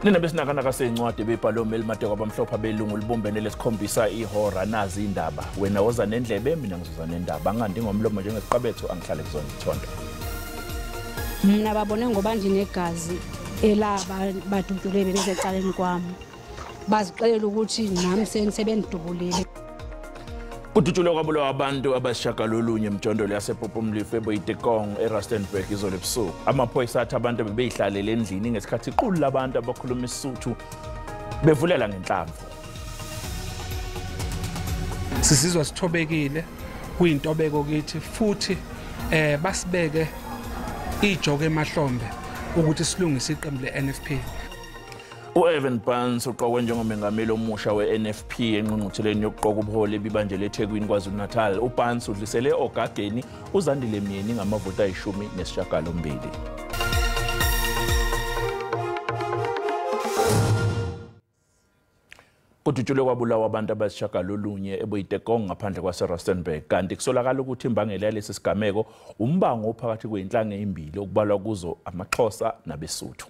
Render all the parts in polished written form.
Nina besinakanaka seyincwadi bebhalo uMeli Madeko abamhlophe abelungu libumbene lesikhombisa ihora nazi indaba. Wena woza nendlebe, mina ngizoza nendaba. Angandi ngomlomo njengesiqabetho, angihlale kuzona ithonto. Mina babone ngoba nginegazi elaba badudule bebesecaleni kwami. Bazixelela ukuthi nami sebendidubulile. Kudutshulwe kwabulawa abantu abasishagalolunye emjondolo yasePopomlifu eBoitekong eRustenburg izolo ebusuku. Amaphoyisa athi abantu bebeyihlalele endlini ngesikhathi iqulu labantu abakhuluma isiSuthu bevulela ngenhlamvu. Sisizwa sithobekile, kuyintobeko kithi futhi basibeke ijoke emahlombe ukuthi silungise iqembu le-NFP. U-Evan Barnes uqokwe njengomengameli omusha we-NFP engqungqutheleni yokuqoka ubuholi ebibanjelwe eThekwini KwaZulu-Natal. UBarnes udlisele ogageni uZandile Myeni ngamavoti ayi-18. Kudutshulwe kwabulawa abantu abasishagalolunye eBoitekong ngaphandle kwaseRustenburg, kanti kusolakala ukuthi imbangela yalesi sigameko umbango ophakathi kwey'nhlanga ezimbili okubalwa kuzo amaXhosa nabeSuthu.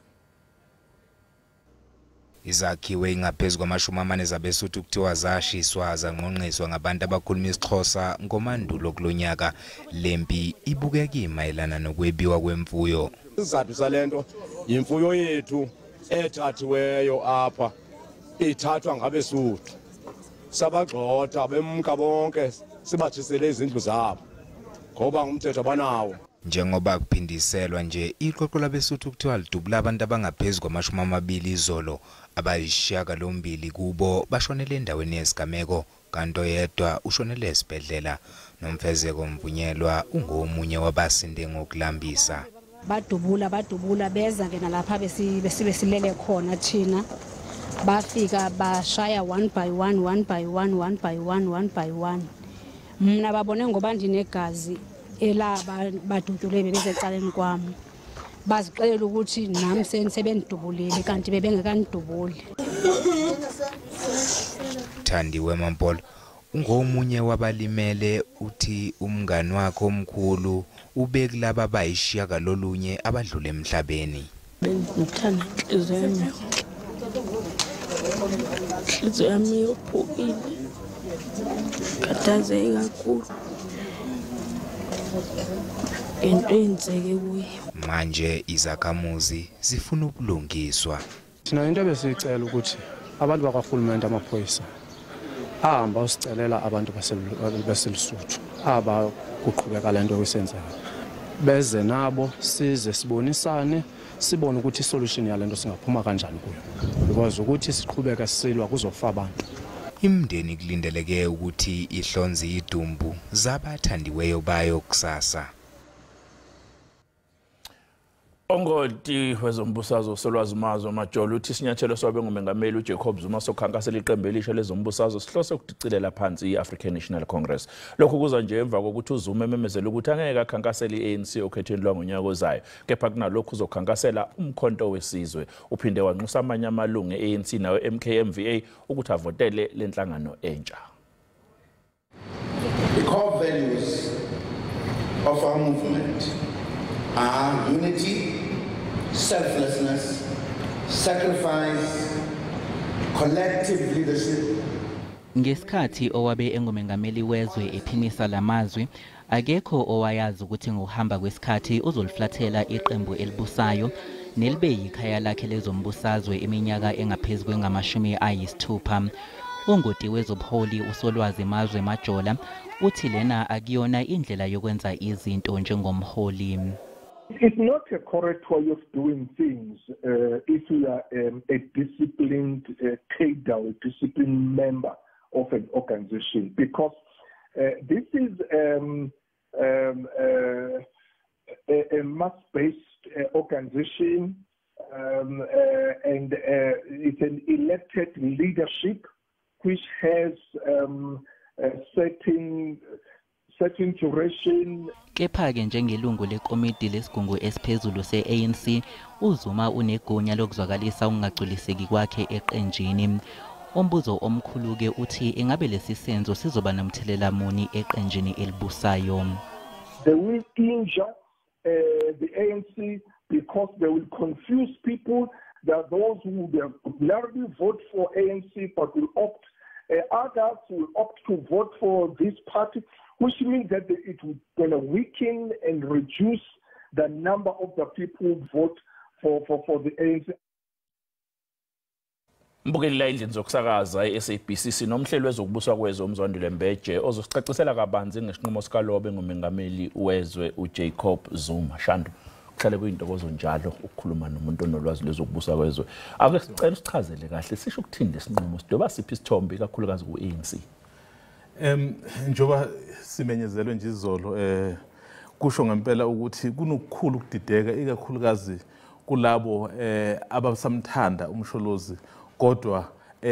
Izakhiwe ingaphezu kwama-40 zabeSuthu kuthiwa zashiswa zangqongqiswa ngabantu abakhuluma isiXhosa ngoMandulo kulonyaka. Lempi ibukeka imayelana nokwebiwa kwemfuyo. Isizathu salento yimfuyo yethu ethathiweyo apha ithathwa ngabeSuthu. Sabagxotha bemka bonke sibatshisele izindlu zabo ngoba ngumthetho abanawo. Njengoba kuphindiselwa nje iqoqo labeSuthu kuthiwa lidubula abantu abangaphezu kwama-20 izolo, abayisishiyagalombili kubo bashonele endaweni yesigameko, kanti oyedwa ushonele esibhedlela. Nomfezeko Mvunyelwa ungomunye wabasinde ngokulambisa. Badubula beza ke nalapha besibesilele khona thina. Bafika bashaya one by one, one by one, one by one, one by one. Mina babone ngoba nginegazi elaba badudule bebesecaleni kwami. Bazixelela ukuthi nami sebendidubulile kanti bebengekandidubuli. Thandiwe Mampolo ungomunye wabalimele, uthi umngani wakhe omkhulu ubekulaba abayishiyagalolunye abadlule emhlabeni. Bengithanda inhliziyo yami yonke. Inhliziyo yami yophukile. Khathazeke kakhulu. Into eyenzeke kuye. Manje izakhamuzi zifuna ubulungiswa. Thina into ebesiyicela ukuthi abantu bakwarhulumente amaphoyisa ahamba usicelela abantu baseLesotho aba kuqhubeka lento esenzeka, beze nabo size sibonisane sibone ukuthi isolution yalento singaphuma kanjani kuyo, because ukuthi siqhubeka silwa kuzofa abantu. Imindeni kulindeleke ukuthi ihlonze idumbu zabathandiweyo bayo kusasa. Ongoti wezombusazwe uSolwazi Mazwe Majola uthi isinyathelo sobe ngumengameli uJacob Zuma sokukhankasela iqembu elisha lezombusazwe sihlose ukudicilela phansi i-African National Congress. Lokhu kuza nje emva kokuthi uZuma ememezele ukuthi angeke akhankasele i-ANC okhethweni lwangonyaka ozayo, kepha kunalokhu uzokhankasela uMkhonto weSizwe. Uphinde wanxusa amanye amalungu e-ANC nawe MKMVA ukuthi avotele lenhlangano entsha. The core values of our movement are unity, selflessness, sacrifice, collective leadership. Ngesikhathi owabe engumengameli wezwe ephimisa lamazwi, akekho owayazi ukuthi ngokuhamba kwesikhathi uzoliflathela iqembu elibusayo nelibe yikhaya lakhe lezombusazwe iminyaka engaphezu kwengama-60. Ungoti wezobuholi uSolwazi Mazwe Majola uthi lena akuyona indlela yokwenza izinto njengomholi. It's not a correct way of doing things if you are a disciplined cadre, a disciplined member of an organization, because this is a mass-based organization, and it's an elected leadership which has a certain duration. Kepha-ke njengelungu lekomiti lesigungu esiphezulu se-ANC, uZuma unegunya lokuzwakalisa ukungagculiseki kwakhe eqenjini. Umbuzo omkhulu-ke uthi ingabe lesi senzo sizoba nomthelela muni eqenjini elibusayo. They will injure the ANC because they will confuse people. There are those who will ordinarily vote for ANC but will opt, others will opt to vote for this party, which means that it will going to weaken and reduce the number of the people who vote for the ANC. Mbukeli la endlini zokusakaza i-SABC sinomhleli wezokubuswa kwezwe uMzwandile Mbeje ozosicacisela kabanzi ngesinqumo sikalobe ngumengameli wezwe uJacob Zuma. Shandu, kuhlale kuyintokozo njalo ukukhuluma nomuntu onolwazi lwezokubusa kwezwe. Ake sicela usichazele kahle sisho ukuthini lesinqumo, sidoba siphi isithombe ikakhulukazi ku-ANC? Njengoba simenyezelwe nje izolo, kusho ngempela ukuthi kunokukhulu ukudideka ikakhulukazi kulabo abasamthanda uMsholozi kodwa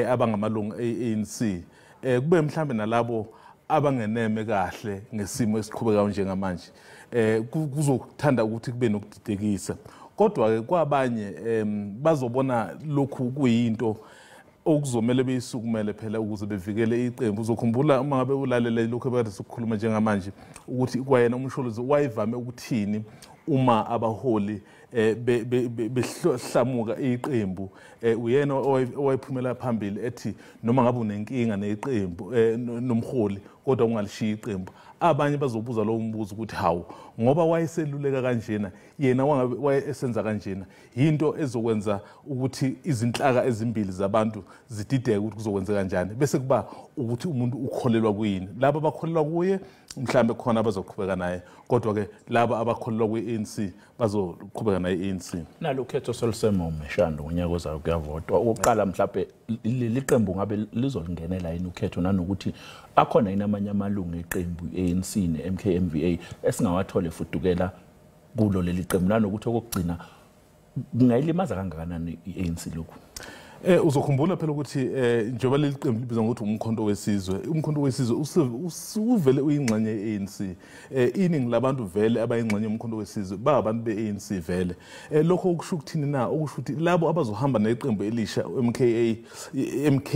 abangamalungu e-ANC, kube mhlambe nalabo abangeneme kahle ngesimo esiqhubekayo njengamanje. Kuzokuthanda ukuthi kube nokudidekisa, kodwa ke kwabanye bazobona lokhu kuyinto okuzomele beyisukumele phela ukuze bevikele iqembu. Uzokhumbula uma ngabe ulalele lokhu ebekade sokukhuluma njengamanje ukuthi kwayena uMsholozi wayevame ukuthini uma abaholi behlamuka iqembu. Uyena owayephumela phambili ethi noma ngabe unenkinga neqembu nomholi kodwa ungalishiya iqembu. Abanye bazobuza lowo mbuzo ukuthi hawu, ngoba wayeseluleka kanjena yena wayesenza kanjena, yinto ezokwenza ukuthi izinhlaka ezimbili zabantu zidideke ukuthi kuzokwenzeka kanjani, bese kuba ukuthi umuntu ukholelwa kuyini. Laba abakholelwa kuye mhlambe khona abazoqhubeka naye, kodwa ke laba abakholelwa kwi-ANC bazoqhubeka naye i-ANC. Nalo ukhetho solusemome Shandu ngonyaka ozayo kuyavotwa. Okokuqala mhlawumbe leli qembu ngabe lizolingenela yini ukhetho, nanokuthi akhona yini amanye amalungu eqembu i-ANC ne-MKMVA esingawathole fudukela kulo leli qembu, nanokuthi okokugcina kungayilimaza kangakanani i-ANC lokhu? Uzokhumbula phela ukuthi njengoba leli qembu libizwa ngokuthi umkhonto wesizwe, umkhonto wesizwe usuvele uyingxenye ye-ANC. Iningi labantu vele abayingxenye yomkhonto wesizwe babantu be-ANC vele. Lokho okusho ukuthini na? Okusho ukuthi labo abazohamba neqembu elisha MK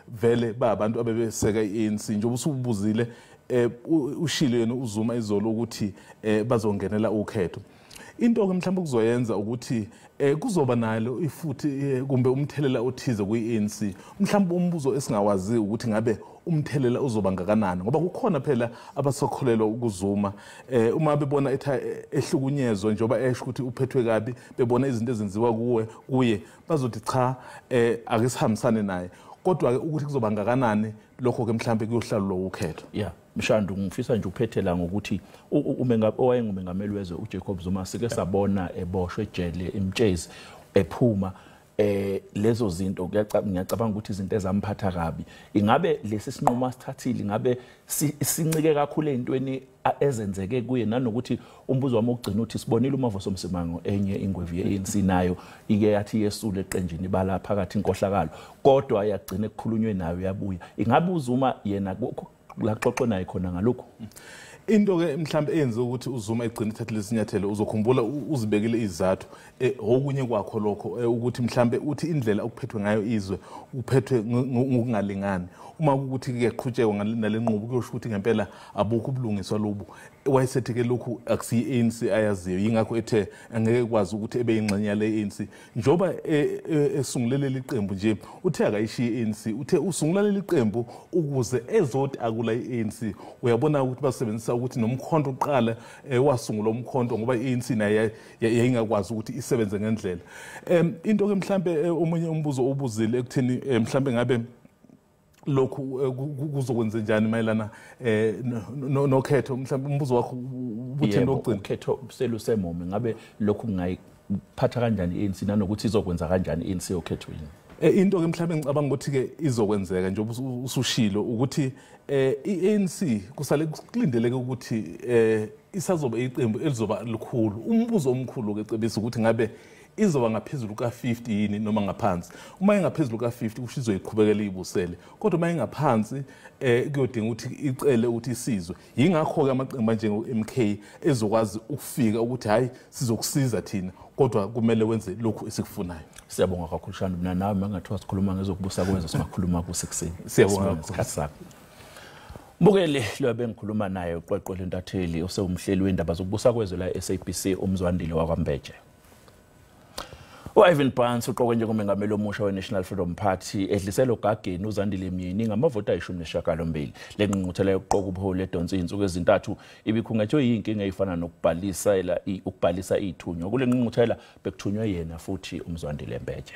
vele babantu abebeseka i-ANC. Njengoba usubuzile ushilo yena uZuma izolo ukuthi bazongenela ukhetho. Into ke mhlawumbe kuzoyenza ukuthi kuzoba nalo ifuthi kumbe umthelela othize kwi-ANC. Mhlawumbe umbuzo esingawazi ukuthi ngabe umthelela uzoba ngakanani, ngoba kukhona phela abasakholelwa ukuZuma uma bebona ehlukunyezwa njengoba esho ukuthi uphethwe kabi, bebona izinto ezenziwa kuye bazothi cha, ake sihambisane naye. Kodwa ke ukuthi kuzoba ngakanani lokho ke mhlawumbe kuyohlalulwa ukhetho. Yeah, Mshandu, ngifisa nje uphethela ngokuthi owayengumengameli wezwe uJacob Zuma sike sabona eboshwe ejele eMtshezi ephuma. Lezo zinto ngiyacabanga ukuthi izinto ezamphatha kabi. Ingabe lesi sinqumo asithathile ingabe sincike kakhulu ezintweni ezenzeke kuye, nanokuthi umbuzo wami ukugcina uthi sibonile uMavuso Msimango enye ingwevu ye-ANC nayo ike yathi yesule eqenjini bala phakathi inkohlakalo, kodwa yagcina ekukhulunywe nayo yabuya. Ingabe uZuma yena laxoxo naye khona ngalokho? Into ke mhlambe eyenze ukuthi uZuma egcine ethathe lesinyathelo, uzokhumbula uzibekile izathu okunye kwakho lokho ukuthi mhlambe uthi indlela okuphethwe ngayo izwe uphethwe ngokungalingani. Uma ukuthi kuyaqhutshekwa nalenqubo kuyosho ukuthi ngempela abukho ubulungiswa lobu. Wayesethi ke lokhu akusiyi ANC ayaziyo, yingakho ethe angeke kwazi ukuthi ebe ingxenye yale ANC. Njoba esungulele liqembu nje uthe akayishiye i-ANC, uthe usungula leli qembu ukuze ezothi akula i-ANC. Uyabona ukuthi basebenzisa ukuthi nomkhonto uqala wasungula umkhonto ngoba i-ANC naye yayingakwazi ukuthi isebenze ngendlela. Into ke mhlambe omunye umbuzo obuzile ekutheni mhlambe ngabe lokhu kuzokwenza njani mayelana nokhetho, mhlawumbe umbuzo wakho ubuthini lokugcina? Ukhetho selusemome, ngabe lokhu kungayiphatha kanjani i-ANC nanokuthi izokwenza kanjani i-ANC okhethweni? Into ke mhlawumbe ngicabanga ukuthi ke izokwenzeka njengoba usushilo ukuthi i-ANC kusale kulindeleke ukuthi isazoba iqembu elizoba likhulu. Umbuzo omkhulu ke cebisa ukuthi ngabe izoba ngaphezulu ka-50 yini noma ngaphansi. Uma ingaphezulu ka-50 kusho izoyiqhubekela ibusele, kodwa uma ingaphansi kuyodinga ukuthi icele ukuthi isizwe. Yingakho-ke amaqembu anjengo-MK ezokwazi ukufika ukuthi hhayi sizokusiza thina, kodwa kumele wenze lokhu esikufunayo. Siyabonga kakhulu Shandu. Mina nawe mangathiwa sikhuluma ngezokubusa kwezwe singakhuluma kusekuseni. Siyabonga ngesikhathi sakho. Mbukeli lo bengikhuluma naye uqweqwe lentatheli osewumhleli wendaba zokubusa kwezwe la SABC uMzwandile wakwaMbeje. U-Ivan Barnes uqokwe njengomengameli omusha we-National Freedom Party edlisela ogageni uZandile Myeni ngamavoti ayi-18. Le ngqungquthela yokuqoka ubuholi edonse izinsuku ezintathu ibikhungethwe yinkinga eyifana nokubhalisa ithunywa. Kule ngqungquthela bekuthunywe yena futhi uMzwandile Mbeje.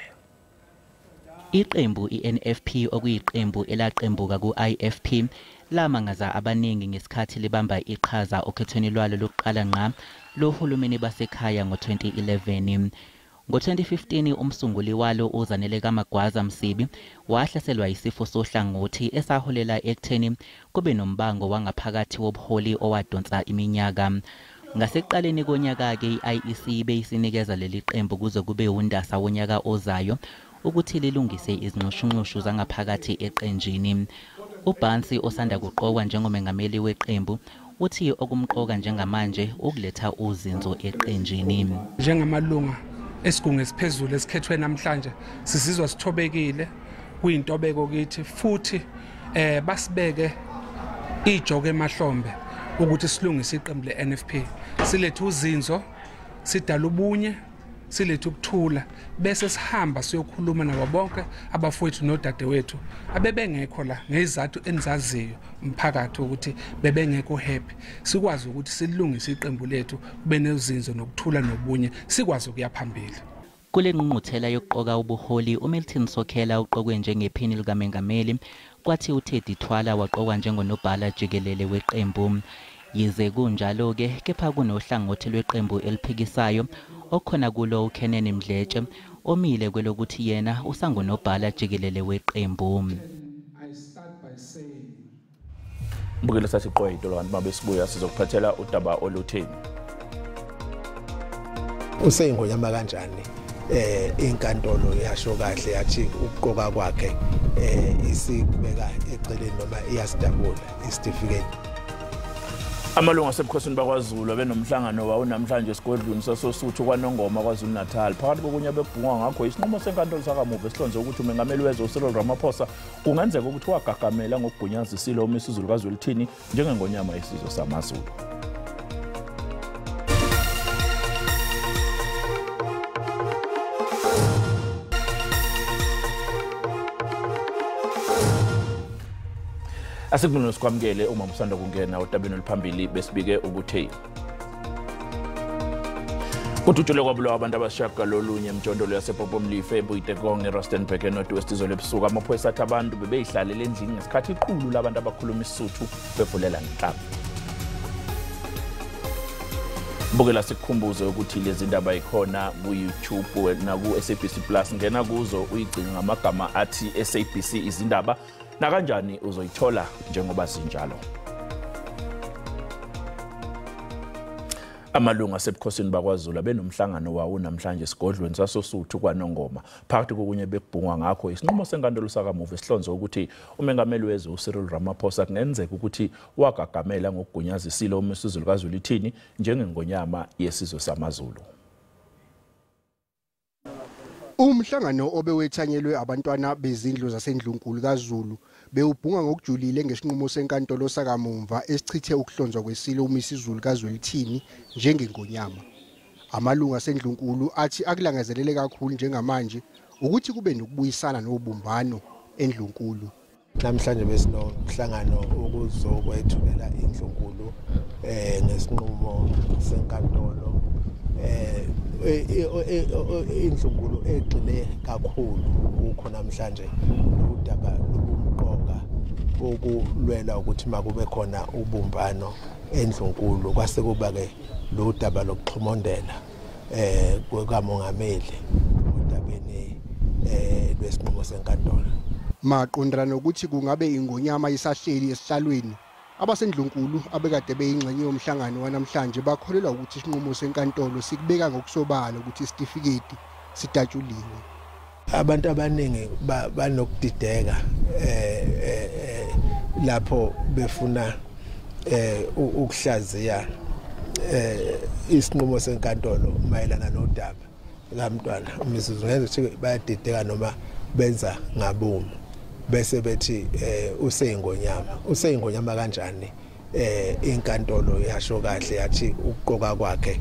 Iqembu i-NFP okuyiqembu elaqembuka ku-IFP lamangaza abaningi ngesikhathi libamba iqhaza okhethweni lwalo lokuqala ngqa lohulumeni basekhaya ngo-2011. Ngo-2015 umsunguli walo uZanele kaMagwaza Msibi wahlaselwa isifo sohlangothi esaholela ekutheni kube nombango wangaphakathi wobuholi owadonsa iminyaka. Ngasekuqaleni konyaka-ke i-IEC beyisinikeza leli qembu kuze kube uNdasa wonyaka ozayo ukuthi lilungise izinxushunxushu zangaphakathi eqenjini. UBarnes osanda kuqokwa njengomengameli weqembu uthi okumqoka njengamanje ukuletha uzinzo eqenjini. Njengamalunga esigungu esiphezulu esikhethwe namhlanje sisizwa sithobekile, kuyintobeko kithi futhi basibeke ijoke emahlombe ukuthi silungise iqembu le-NFP, silethe uzinzo, sidala ubunye, silethe ukuthula, bese sihamba siyokhuluma nabo bonke abafowethu nodadewethu abebengekho la ngezizathu enizaziyo umphakathi ukuthi bebengekho happy, sikwazi ukuthi silungise iqembu lethu kube nezinzo nokuthula nobunye, sikwazi ukuya phambili. Kule ngqungquthela yokuqoka ubuholi uMilton Sokhela uqokwe njengephini likamengameli, kwathi uTeddy Thwala waqokwa njengonobhala jikelele weqembu. Yize kunjalo-ke kepha kunohlangothi lweqembu eliphikisayo okhona kulo uKenene Mdletshe omile kwelokuthi yena usangunobhala jikelele weqembu. Mbukelo sathi qoyito lwantu mabesibuya sizokuphathela udaba olutheni. Useyingonyama kanjani? Inkantolo yasho kahle yathi ukuqoka kwakhe isikubeka eceleni noma iyasidabula isitifiketi. Amalungu asebukhosini bakwaZulu abenomhlangano wawo namhlanje esigodlweni sasoSuthu kwaNongoma KwaZulu Natal. Phakathi kokunye bebhungwa ngakho isinqumo senkantolo sakamuva esihlonze ukuthi umengameli wezwe uCyril Ramaphosa kungenzeka ukuthi wagagamela ngokugunyaza isilo uMisuzulu kaZwelithini njengengonyama yesizwe samaZulu. Asikulungile sikwamukele uma usanda kungena odabeni oluphambili besibike ukuthi kudutshulwe kwabulawa abantu abasishiyagalolunye emjondolo yasePopomlife eBoitekong eRustenburg eNorth West izolo ebusuku. Amaphoyisa athi abantu bebeyihlalele endlini ngesikhathi iqulu labantu abakhuluma isiSuthu bevulela ngenhlamvu. Bukela sikukhumbuze ukuthi lezi ndaba ikhona ku-YouTube naku-SABC Plus. Ngena kuzo uyigcine ngamagama athi SABC izindaba, nakanjani uzoyithola njengoba zinjalo. Amalungu asebukhosini bakwaZulu benomhlangano wawo namhlanje esigodlweni sasoSuthu kwaNongoma. Phakathi kokunye bekubhungwa ngakho isinqumo senkantolo sakamuva esihlonze ukuthi umengameli wezwe uCyril Ramaphosa kungenzeka ukuthi wagagamela ngokugunyaza isilo uMisuzulu kaZwelithini njengengonyama yesizwe samaZulu. Umhlangano obewethanyelwe abantwana bezindlu zasendlunkulu kaZulu bewubhunga ngokujulile ngesinqumo senkantolo sakamumva esichithe ukuhlonzwa kwesilo uMisuzulu kaZwelithini njengengonyama. Amalungu asendlunkulu athi akulangazelele kakhulu njengamanje ukuthi kube nokubuyisana nobumbano endlunkulu. Namhlanje besinomhlangano ukuzokwethulela indlunkulu ngesinqumo senkantolo indlunkulu egxile kakhulu kukho namhlanje udaba lobumqoka ukulwela ukuthi makube khona ubumbano endlunkulu, kwase kuba ke lo daba lokuxhomondela kukamongameli udabeni lwesinqumo senkantolo. Maqondana nokuthi kungabe ingonyama isahleli esihlalweni, abasendlunkulu abekade beyingxenye yomhlangano wanamhlanje bakholelwa ukuthi isinqumo senkantolo sikubeka ngokusobala ukuthi isitifiketi sidatshuliwe. Abantu abaningi banokudideka lapho befuna ukuhlaziya isinqumo senkantolo mayelana nodaba kamntwana uMisuzulu. Ngenza ukuthi bayadideka noma benza ngabomu bese bethi useyingonyama. Useyingonyama kanjani? Inkantolo yasho kahle yathi ukuqoka kwakhe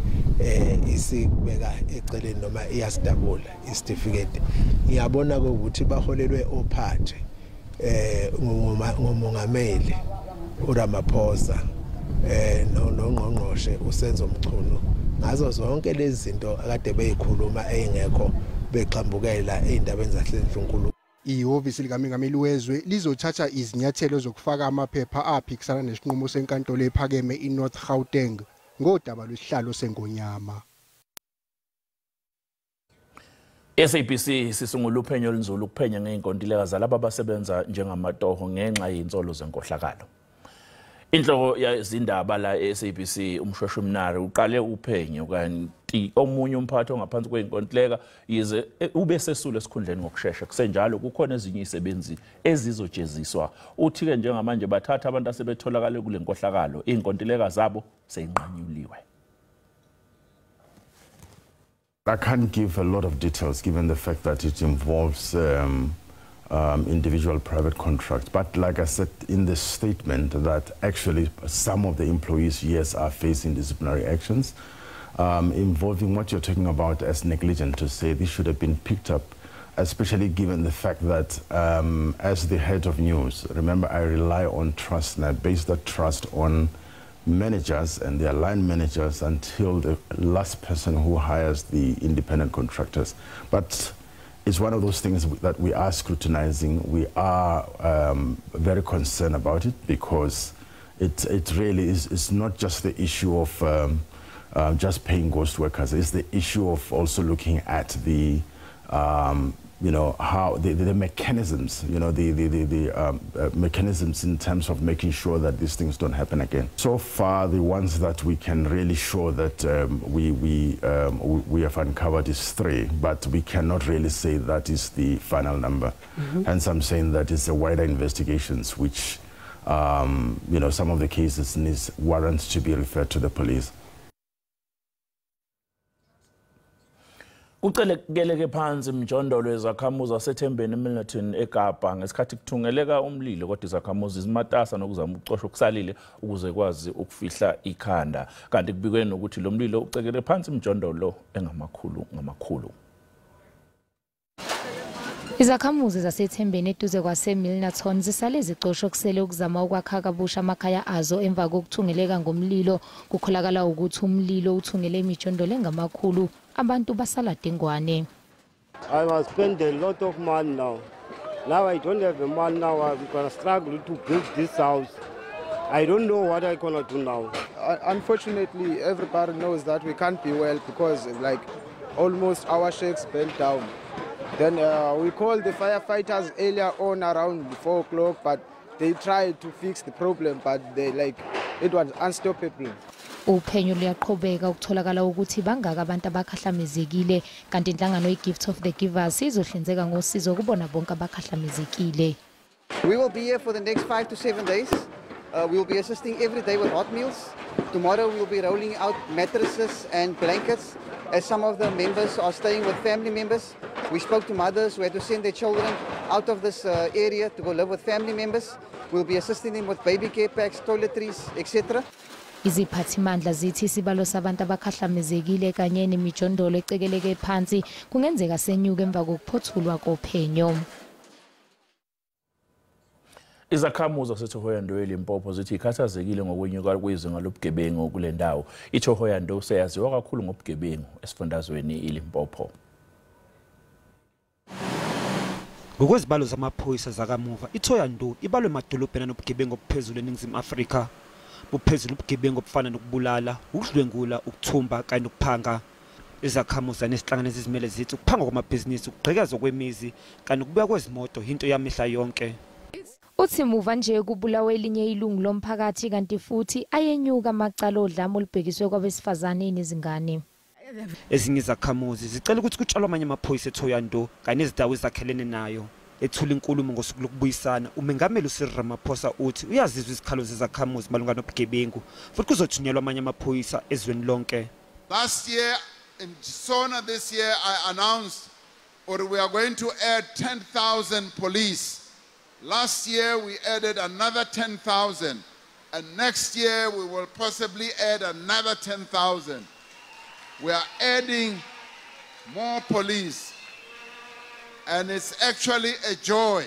Isikubeka eceleni noma iyasidabula isitifiketi. Ngiyabona ukuthi baholelwe ophathe ngumongameli uRamaphosa nongqongqoshe uSenzo Mchunu ngazo zonke lezi zinto akade beyikhuluma engekho beqhambukela ezindabeni zaseNdlunkulu. Ihhovisi likamengameli wezwe lizothatha izinyathelo zokufaka amaphepha aphikisana nesinqumo senkantolo ephakeme iNorth Gauteng ngodaba lwesihlalo sengonyama. SABC sisungula uphenyo olunzulu ukuphenya ngeinkontileka zalabo abasebenza njengamatoho ngenxa yezinsolo zenkohlakalo. Inhloko yezindaba la eSABC uMshweshwe Mnari uqale uphenyo kanti omunye umphathi ongaphansi kweinkontileka yize ube sesule esikhundleni ngokushesha. Kusenjalo kukhona ezinye izisebenzi ezizojeziswa. Uthi-ke njengamanje bathatha abantu asebetholakale kule nkohlakalo, inkontileka zabo seyinqanyuliwe. I can't give a lot of details given the fact that it involves individual private contracts. But like I said in the statement, that actually some of the employees, yes, are facing disciplinary actions involving what you're talking about as negligent, to say this should have been picked up, especially given the fact that as the head of news, remember I rely on trust and I base that trust on managers and their line managers until the last person who hires the independent contractors. But it's one of those things that we are scrutinizing. We are very concerned about it because it really is, it's not just the issue of just paying ghost workers. It's the issue of also looking at the, you know, how the mechanisms, you know, the mechanisms in terms of making sure that these things don't happen again. So far, the ones that we can really show that we have uncovered is 3, but we cannot really say that is the final number. Hence, I'm saying that it's a wider investigations, which, you know, some of the cases needs warrants to be referred to the police. Kucelekeleke phansi imijondolo yezakhamuzi zaseThembeni eMilnerton eKapa ngesikhathi kuthungeleka umlilo, kodwa izakhamuzi zimatasa nokuzama ukucosha okusalile ukuze kwazi ukufihla ikhanda. Kanti kubikwe nokuthi lo mlilo ucekele phansi imijondolo engamakhulu ngamakhulu. Izakhamuzi zaseThembeni eduze kwaseMilnerton zisale zicosha okusele ukuzama ukwakha kabusha amakhaya azo emva kokuthungeleka ngomlilo. Kukholakala ukuthi umlilo uthungele imijondolo engamakhulu, abantu basala dengwane. I must spend a lot of money now. Now I don't have the money now. I'm gonna struggle to build this house. I don't know what I'm gonna do now. Unfortunately, everybody knows that we can't be well because like almost our shacks burnt down. Then we called the firefighters earlier on around 4 o'clock, but they tried to fix the problem, but they like it was unstoppable. Uphenyo luyaqhubeka ukutholakala ukuthi bangaka abantu abakhahlamezekile, kanti inhlangano iGift of the Givers izohlinzeka ngosizo kubona bonke abakhahlamezekile. We will be here for the next 5 to 7 days. We will be assisting every day with hot meals. Tomorrow we will be rolling out mattresses and blankets, as some of the members are staying with family members. We spoke to mothers who had to send their children out of this area to go live with family members. We'll be assisting them with baby care packs, toiletries, etc. Iziphathimandla zithi isibalo sabantu abakhahlamezekile kanye nemijondolo ecekeleke phansi kungenzeka senyuke emva kokuphothulwa kophenyo. Izakhamuzi zaseThohoyandou eLimpopo zithi ikhathazekile ngokwenyuka kwezinga lobugebengu kule ndawo. IThohoyandou seyaziwa kakhulu ngobugebengu esifundazweni iLimpopo. Ngokwezibalo zamaphoyisa zakamuva, iThohoyandou ibalwe emadolobheni anobugebengu obuphezulu eNingizimu Afrika. Buphezulu ubugebengu obufana nokubulala, ukudlwengula, ukuthumba kanye nokuphanga. Izakhamuzi nezihlangano ezizimele zithi ukuphangwa kwamabhizinisi, ukugqekezwa kwemizi kanye nokubuya kwezimoto into yamihla yonke. Uthi muva nje kubulawe elinye ilungu lomphakathi kanti futhi ayenyuka amacala odlame olubhekiswe kwabesifazane nezingane. Ezinye izakhamuzi zicela ukuthi kutshalwe amanye amaphoyisa eThohoyandou kanye nezindawo ezakhelene nayo. Ethula inkulumo ngosuku lokubuyisana, umengameli uCyril Ramaphosa uthi uyazizwa izikhalo zezakhamuzi malunga nobugebengu futhi kuzothunyelwa amanye amaphoyisa ezweni lonke. Last year in SONA this year I announced or we are going to add 10,000 police. Last year we added another 10,000, and next year we will possibly add another 10,000. We are adding more police. And it's actually a joy.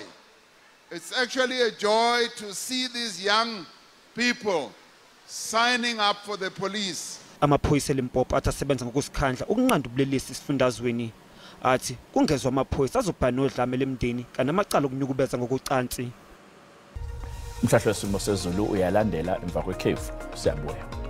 It's actually a joy to see these young people signing up for the police. Amaphoyisa eLimpopo athi asebenza ngokusikhandla ukunqanda ubulelesi esifundazweni. Athi kungezwa amaphoyisa azobhana nodlame lemndeni kanye namacala okunyukubeza ngokocansi. Umhlahlo wesimo sezulu uyalandela emva kwekhefu. Siyabuya.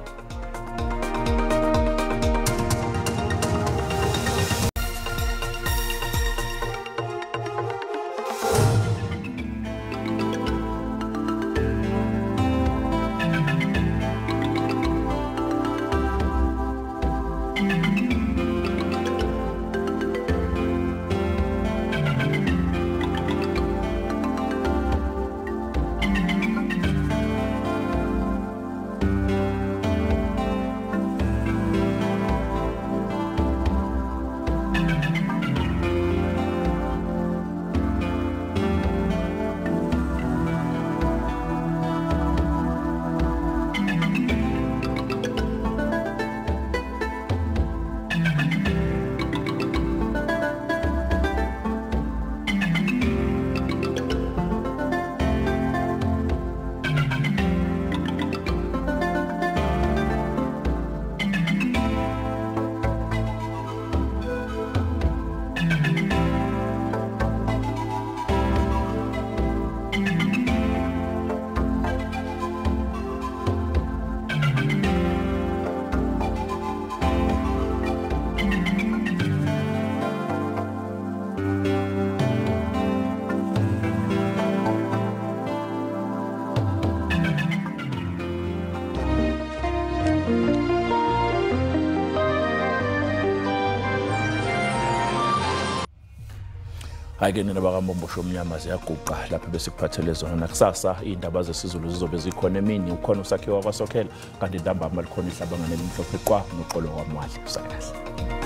Hhayi-ke nina bakaMbombosho omnyama ziyaguqa lapho besikuphathele zona. Nakusasa iy'ndaba zesiZulu zizobe zikhona emini, ukhona usakhiwa kwaSokhela, kanti ntambama likhona ihlabangane elimhlophe qwa noxolo kwamwali. Usale kahle.